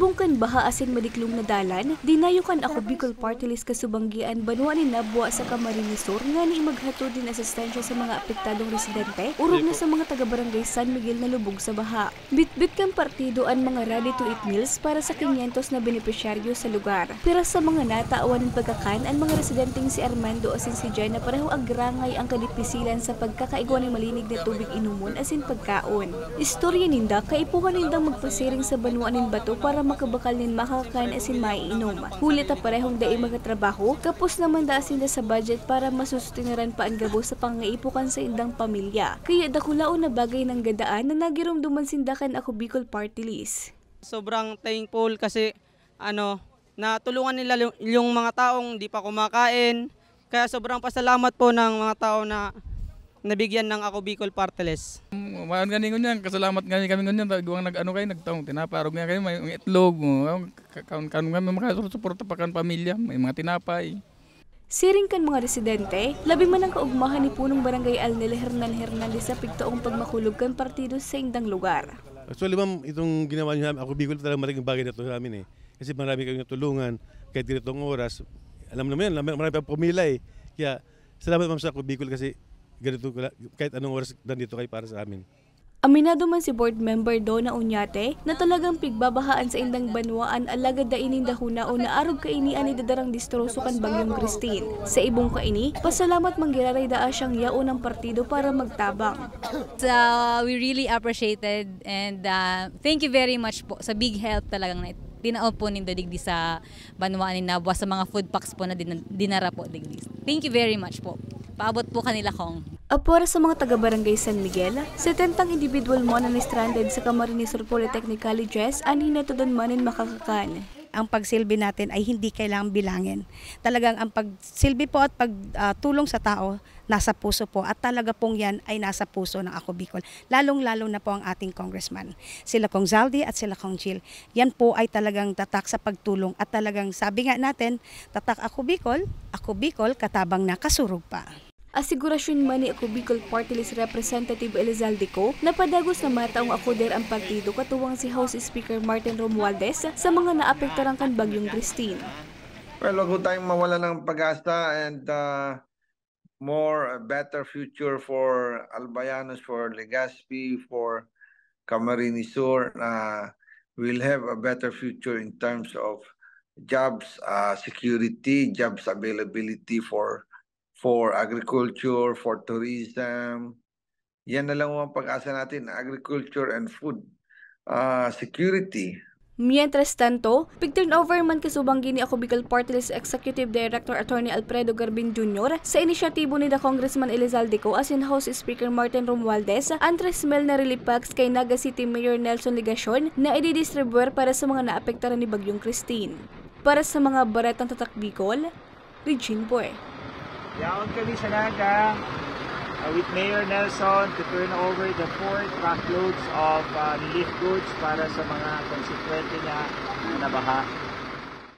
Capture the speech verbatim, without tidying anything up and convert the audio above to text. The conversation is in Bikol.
Bungkan baha asin madiklong na dalan, dinayo kan Ako Bicol Party List kasubanggian banwa nin Nabua sa Camarines Sur ngani maghatod nin asistensya sa mga apektadong residente, orog na sa mga taga-barangay San Miguel na lubog sa baha. Bitbit kan partido an mga ready-to-eat meals para sa kinyentos na benepisyaryo sa lugar. Pira sa mga natawan nin pagkakan an mga residenteng si Armando asin si Jen na pareho agrangay ang kadipisilan sa pagkakaigwa nin malinig na tubig inomon asin pagkaon. Istorya ninda, kaipuhan nindang magpasiring sa banwa nin bato para makabakal nin makakakan asin maiinom. Huli ta parehong dai makatrabaho, kapos naman daa sinda sa budget para masusustenaran pa an gabos sa pangangaipo kan saindang pamilya. Kaya dakulaon na bagay nang gadaan na nagiromdoman sinda kan Ako Bicol Party List. Sobrang thankful kasi, ano, natulungan nila lu-, yung mga taong di pa kumakain. Kaya sobrang pasalamat po ng mga tao na nabigyan ng Ako Bicol Party List. Maan gani ngunyan, kasalamat gani kami ngunyan, ta igwang nag-ano kayo, nagtaong tinapa, arog nga kayo, may, may itlog, oh, ka-, kaon-kaon kami, makasuporta pa kan pamilya, may mga tinapay. Siring kan mga residente, labi man ang kaugmahan ni Punong Barangay Alnel Hernan Hernandez sa pigtaong pagmakulog kan partido sa indang lugar. Actually, ma'am, itong ginawa niyo, Ako Bicol, talagang malaking bagay na to sa amin eh. Kasi marami kayong natulungan, kahit ganitong oras. Alam naman yan, marami, marami pang pumila eh. Kaya, salamat, ma'am, sa Ako Bicol kasi ganito, kahit anong oras nandito kayo para sa amin. Aminado man si Board Member Donna Oñate na talagang pigbabahaan sa indang banwaan, alagad dai ninda hunaon na arog kaini an idadarang distroso kan Bagyong Christine. Sa ibong kaini, pasalamat man giraray daa siyang yaon ang partido para magtabang. So, we really appreciated and, ah, thank you very much po sa big help talagang na tinao po nindo digdi sa banwaan ni Nabua sa mga food packs po na din-, dinara po digdi. Thank you very much po. Paabot po kanila, Kong. Apwera sa mga taga-Barangay San Miguel, setentang individual man an stranded sa Camarines Sur Polytechnic Colleges an hinatodon man nin makakakan. Ang pagsilbi natin ay hindi kailangang bilangin. Talagang ang pagsilbi po at pag, ah, tulong sa tao, nasa puso po. At talaga pong yan ay nasa puso ng Ako Bicol. Lalong-lalo na po ang ating congressman. Sila Kong Zaldy at sila Kong Jill. Yan po ay talagang tatak sa pagtulong. At talagang sabi nga natin, tatak Ako Bicol, Ako Bicol, katabang na kasurog pa. Asigurasyon man ni Ako Bicol Party List Representative Elizalde Co na padagos na mataong akoder ang partido katuwang si House Speaker Martin Romualdez sa mga naapektaran kan Bagyong Christine. Well, wag ho tayong mawala ng pag-asa and, uh, more, uh, better future for Albayanos, for Legazpi, for Camarines Sur. Uh, we'll have a better future in terms of jobs, uh, security, jobs availability for for agriculture, for tourism. Yan na lang ang pag-asa natin, agriculture and food, ah, security. Mientras tanto, pig-turnover man kasubanggi ni Ako Bicol Party List Executive Director Attorney Alfredo Garbin Junior sa inisyatibo ni da Congressman Elizalde Co asin House Speaker Martin Romualdez an tres mil na relief packs kay Naga City Mayor Nelson Legacion na ididistribuer para sa mga naapektaran ni Bagyong Christine. Para sa mga Baretang Tatak Bicol, Regine Boy. Yaon kami sa Naga, uh, with Mayor Nelson to turn over the four truckloads of, uh, relief goods para sa mga konsekwente na nabaha.